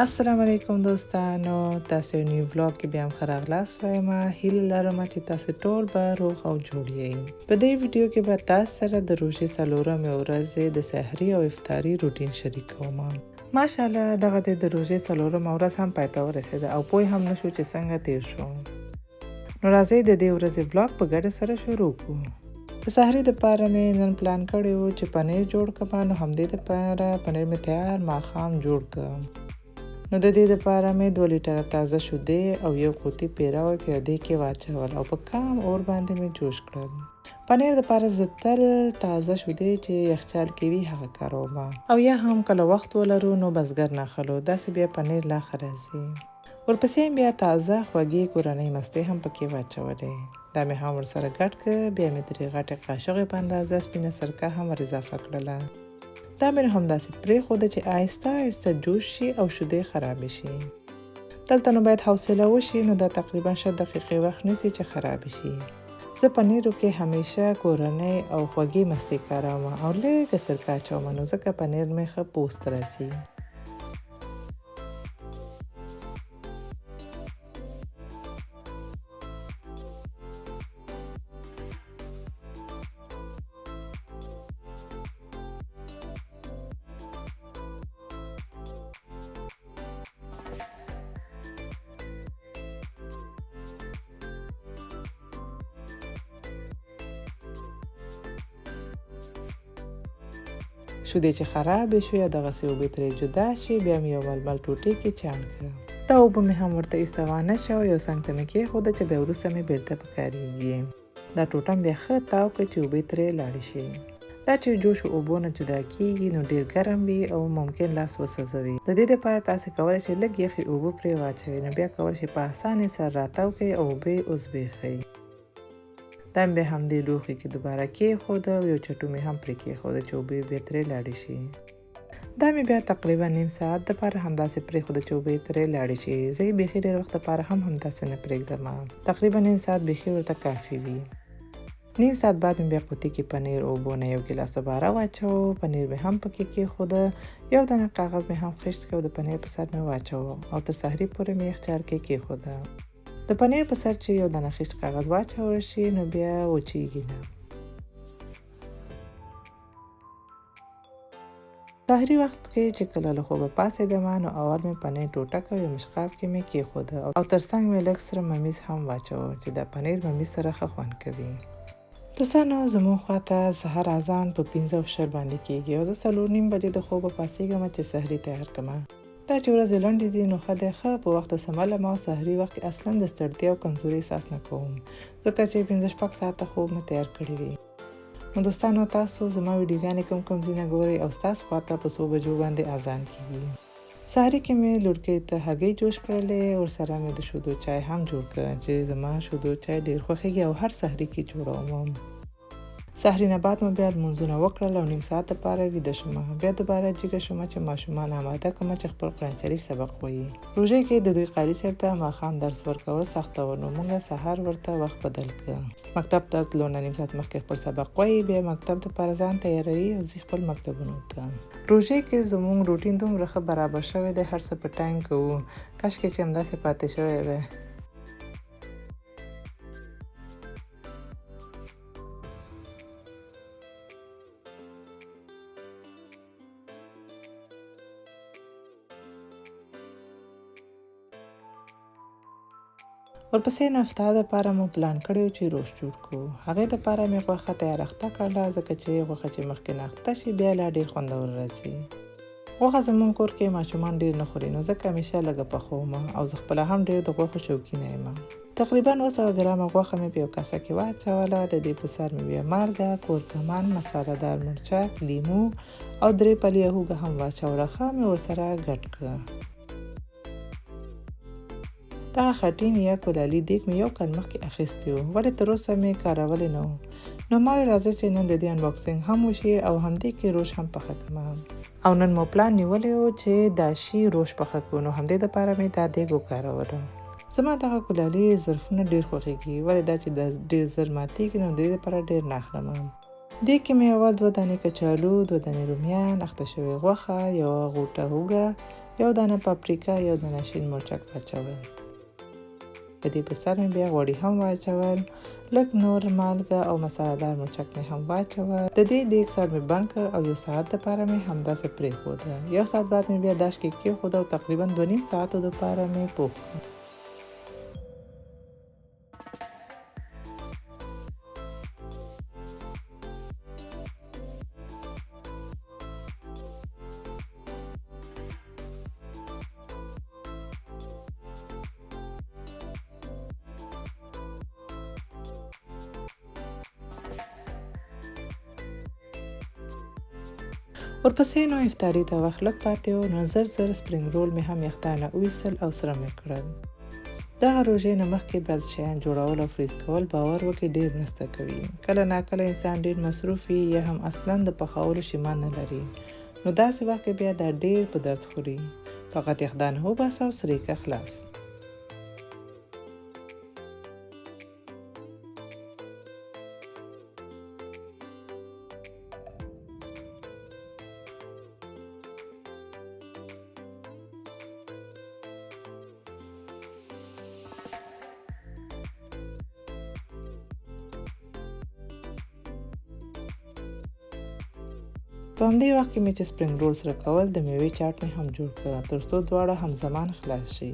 السلام علیکم دوستانو، تاسو یو نیو ولاګ کې بیا هم ښه راغلاست وایم. هیله لرم چې تاسو ټول به روغ او جوړ یئ. په دې ویډیو کې به تاسو سره د روژې څلورمې ورځې د سحري او افطاري روټین شریکوم. ماشاءالله دغه د روژې څلورمه ورځ هم پای ته ورسېده او پوه هم نشو چې څنګه تیر شو. نو راځئ د دې ورځې ولاګ په ګډه سره شروع کړو. د سحري دپاره مې نن پلان کړی و چې پنیر جوړ کړم، نو همدې دپاره پنیر مې تیار ماښام جوړ کړم. نو د دې دپاره مې 2 لیټره تازه شیدې او یو قوطي پیره او پیادې کې واچول او په کم اور باندې مې جوش کړل. پنیر دپاره زه تل تازه شیدې چې یخچال کې وي هغه کاروم، او یا هم کله وخت ولرو نو بزګر نه اخلو، داسې بیا پنیر لا ښه راځي. ورپسې بیا تازه خوږې کورنۍ مستې هم پکې واچولې، دا مې هم ورسره ګډ کړ. بیا مې 3 غټې قاشقې په اندازه سپینه سرکه هم ور اضافه کړله. دا مې همداسې پرېښوده چې آهسته آهسته جوش شي او شیدې خرابې شي. دلته نو باید حوصله وشي، نو دا تقریبا 20 دقیقې وخت نیسي چې خرابې شي. زه پنیرو کې همیشه کورنۍ او خوږې مستې کاروم او لږه سرکه اچوم، نو ځکه پنیر مې ښه پوست راځي. شیدې چې خرابې شوې او دغسې اوبه ترې جدا شوې، بیا مې یو ململ ټوټې کې چاڼ کړه. دا اوبه مې هم ورته ایسته وانه شوه، یو څنګ ته مې کېښوده چې بیا وروسته مې بېرته پکارېږي. دا ټوټه مې بیا ښه تاو کړه چې اوبه ترې لاړې شي. دا چې جوش اوبو نه جدا کېږي نو ډېر ګرم وي او ممکن لاس وسوځوي. د دې لپاره تاسې کولی شئ لږ یخې اوبه پرې واچوئ، نو بیا کولی شئ په اسانۍ سره راتاو کړئ او اوبه یې وزبېښئ. دا مې بیا همدې لوښي کې دوباره کېښوده او یو چټو مې هم پرې کېښوده چې اوبه یې بیا ترې لاړې شي. دا مې بیا تقریبا نیم ساعت دپاره همداسې پرېښوده چې اوبه یې ترې لاړې شي. زه یې بیخي ډېر وخت دپاره هم همداسې نه پرېږدم، تقریبا نیم ساعت بیخي ورته کافي وي. نیم ساعت بعد مې بیا قوطي کې پنیر اوبو نه یو ګیلاس دوباره واچوه، پنیر مې هم پکې کېښوده، یو دانه کاغذ مې هم خیشت کړ او د پنیر په سر مې واچوه او تر سحري پورې مې یخچال کې کېښوده. د پنیر په سر چې یو دانه خیشت کاغذ واچول شي نو بیا وچیږي نه. سحري وخت کې چې کله له خوبه پاڅېدم نو اول مې پنیر ټوټه کړ، یو مشقاب کې مې کېښوده او تر څنګ مې لږ سره ممیز هم واچوه چې دا پنیر ممیز سره ښه خوند کوي. دوستانو زموږ خواته سهار اذان په 5:20 باندې کېږي او زه 4:30 بجې د خوبه پاڅېږم چې سحري تیار کړم. دا چې ورځې لنډې دي نو ښه دی ښه په وخت سملم او سحري وخت کې اصلا د ستړتیا او کمزوري احساس نه کوم، ځکه چې 5-6 ساعته خوب مې تیار کړی وي. نو دوستانو تاسو زما ویډیوګانې کوم کوم ځایونه ګورئ او ستاسو خواته په څو بجو باندې اذان کېږي؟ سحري کې مې لورکۍ ته هګۍ جوش کړلې، ورسره مې د شیدو چای هم جوړ کړ چې زما شیدو چای ډېر خوښېږي او هر سحري کې جوړوم. سحري نه بعد مې بیا لمونځونه وکړل او نیم ساعت دپاره ویده شوم. بیا دوباره جګه شوم چې ماشومان آماده کړم چې خپل قرآن شریف سبق وایي. روژې کې د دوی قاري صاحب ته ماښام درس ورکول سخته وه، نو موږ سهار ورته وخت بدل کړ. مکتب ته تلو نه نیم ساعت مخکې خپل سبق وایي، بیا مکتب دپاره ځان تیاروي او ځي خپل مکتبونو ته. روژې کې زموږ روټین دومره ښه برابر شوی دی، هر څه په ټایم کوو، کاشکې چې همداسې پاتې شوی وی. ورپسې نو افطار دپاره مو پلان کړی و چې روش جوړ کړو. هغې دپاره مې غوښه تیاره اخته کړله، ځکه چې غوښه چې مخکې نه اخته شي بیا لا ډېر خوندور راځي. غوښه زموږ کور کې ماشومان ډېر نه خوري، نو ځکه همیشه لږه پخوم او زه خپله هم ډېر د غوښو شوقینه یم. تقریبا 200 ګرامه غوښه مې په یو کاسه کې واچوله. د دې په سر مې بیا مالګه، کورکمن، مساله دار مرچک، لیمو او 3 پلیه هوږه هم واچوله، ښه مې ورسره ګډ کړه. دغه خټین یا کولالي دیګ مې یو کال مخکې اخیستی و، ولې تر اوسه مې کارولی نه و. نو ما ویل راځه چې نن د دې انباکسینګ هم وشي او همدې کې روش هم پخه کړم. او نن مو پلان نیولی و چې داشي روش پخه کړو، نو همدې دپاره مې دا دیګ وکارولو. زما دغه کولالي ظرفونه ډېر خوښېږي، ولې دا چې دا ډېر زر ماتېږي نو د دې لپاره ډېر نه اخلم. دې کې مې اول دوه دانې کچالو، دوه دانې رومیان، اخته شوې غوښه، یوه غوټه هوږه، یو دانه پاپریکا، یو دانه شین مرچک واچول. د دې په سر مې بیا غوړي هم واچول، لږ نور مالګه او مسالهدار مرچک مې هم واچول. د دې دیګ سر مې بند کړ او یو ساعت دپاره مې همداسې پرېښوده. یو ساعت بعد مې بیا داش کې کېښوده او تقریبا 2.5 ساعتو دپاره مې پوخ کړ. ورپسې نو افطاري ته وخت لږ پاتې و، نو زر زر سپرینګ رول مې هم یخدانه وویستل او سره مې کړل. دغه روژې نه مخکې بعض شیان جوړول او فریز کول باور وکړي ډېر مرسته کوي. کله ناکله انسان ډېر مصروف وي یا هم اصلا د پخولو شیما نه لري، نو داسې وخت کې بیا دا ډېر په درد خوري. فقط یخدان وباسه او سرېکه خلاص. په همدې وخت کې مې چې سپرینګ رول سره کول، د میوې چاټ مې هم جوړ کړ تر څو دواړه همزمان خلاص شي.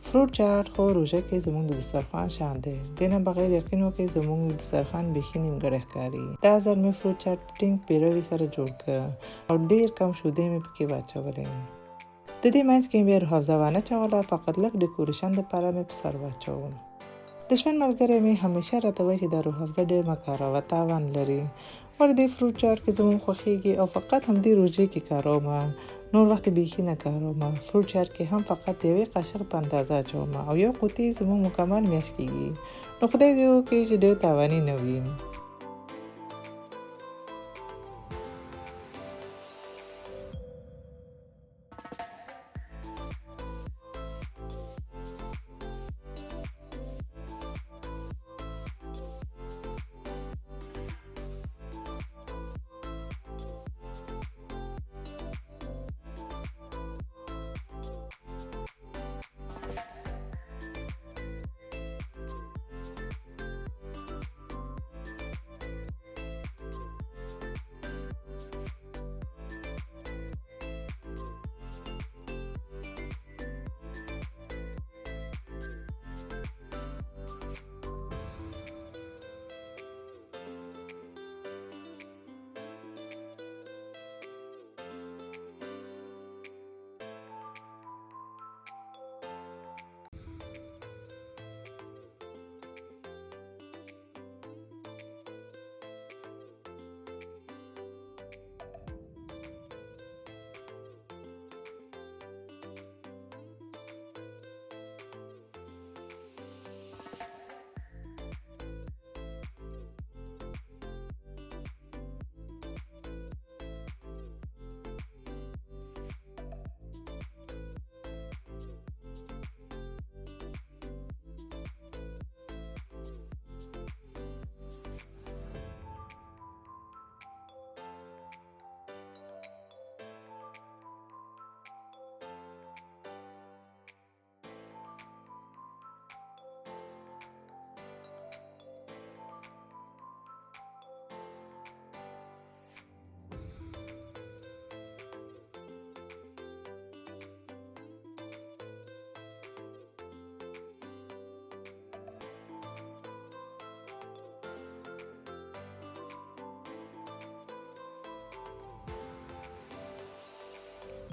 فروټ چاټ خو روژه کې زموږ د دسترخوان شان دی، دې نه بغیر یقین وکړئ زموږ دسترخوان بیخي نیمګړی ښکاري. دا ځل مې فروټ چاټ ټینګ پیروي سره جوړ کړ او ډېر کم شودې مې پکې واچولې. د دې منځ کې مې بیا روح افزا وانه چوله، فقط لږ ډیکوریشن دپاره مې په سر واچوم. د ژوند ملګری مې همیشه راته وایي چې دا روح افزا ډېر مه کاروه، تاوان لري. ولې دې فروټ چاټ کې زموږ خوښېږي او فقط همدې روژې کې کاروم، نور وخت یې بیخي نه کاروم. فروټ چاټ کې هم فقط د یوې قاشق په اندازه اچوم او یو قوطي زموږ مکمل میاشت کېږي، نو خدای دې وکړي چې ډېر تاواني نه وي.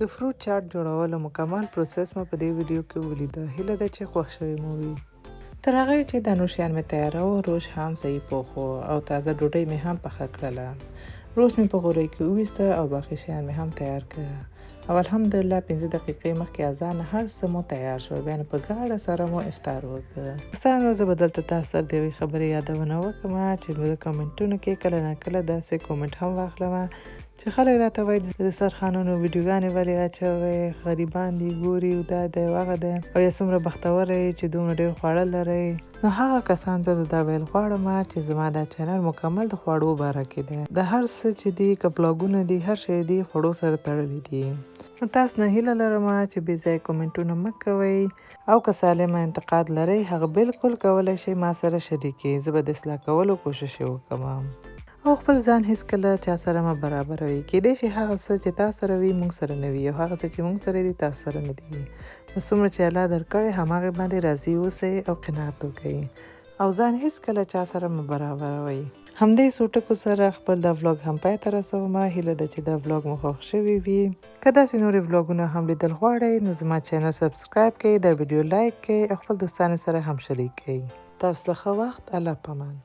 د فروټ چاټ جوړولو مکمل پروسس مو په دې ویډیو کې ولیده. هیله ده چې خوښ شوی مو وي. تر هغه چې دا نور شیان مې تیاروو، روش هم صحیح پوخ و او تازه ډوډۍ مې هم پخه کړله. روش مې په غورۍ کې وویسته او باقي شیان مې هم تیار کړه او الحمدلله 5 دقیقې مخکې اذان هر څه مو تیار شو. بیا نو په ګاډه سره مو افطار وکړ. دوستانو زه به دلته تاسو سره د یوې خبرې یادونه وکړم چې په کمنټونو کې کله ناکله داسې کومنټ هم واخلم چې خلک راته وایي د دسترخوانونو ویډیوګانې ولې اچوې، غریبان دي ګوري او دا دی او هغه دی، او یا څومره بختوره یې چې دومره ډېر خواړه لرئ. نو هغه کسان ته زه دا ویل غواړم چې زما دا چینل مکمل د خواړو باره کې دی. د هر څه چې دي، که بلاګونه دي، هر شی دي، خوړو سره تړلي دي. نو تاسو نه هیله لرم چې بې ځایه کومنټونه مه کوئ، او که سالمه انتقاد لرئ هغه بالکل کولی شئ ما سره شریک کړئ، زه به د اصلاح کولو کوشش یې وکړم. او خپل ځان هیڅکله چا سره مه برابروئ. کیدای شي هغه څه چې تاسو سره وي موږ سره نه وي، او هغه څه چې موږ سره دي تاسو سره نه دي. نو څومره چې الله درکړی هماغې باندې راضي اوسئ او قناعت وکړئ، او ځان هیڅکله چا سره مه برابروئ. همدې څو ټکو سره خپل دا ولاګ هم پای ته رسوم. هیله ده چې دا ولاګ مو خوښ شوی وي. که داسې نورې ولاګونه هم لیدل غواړئ نو زما چینل سبسکرایب کړئ، دا ویډیو لایک کړئ او خپل دوستانو سره هم شریک کړئ. تاسو ته ښه وخت، الله پامان.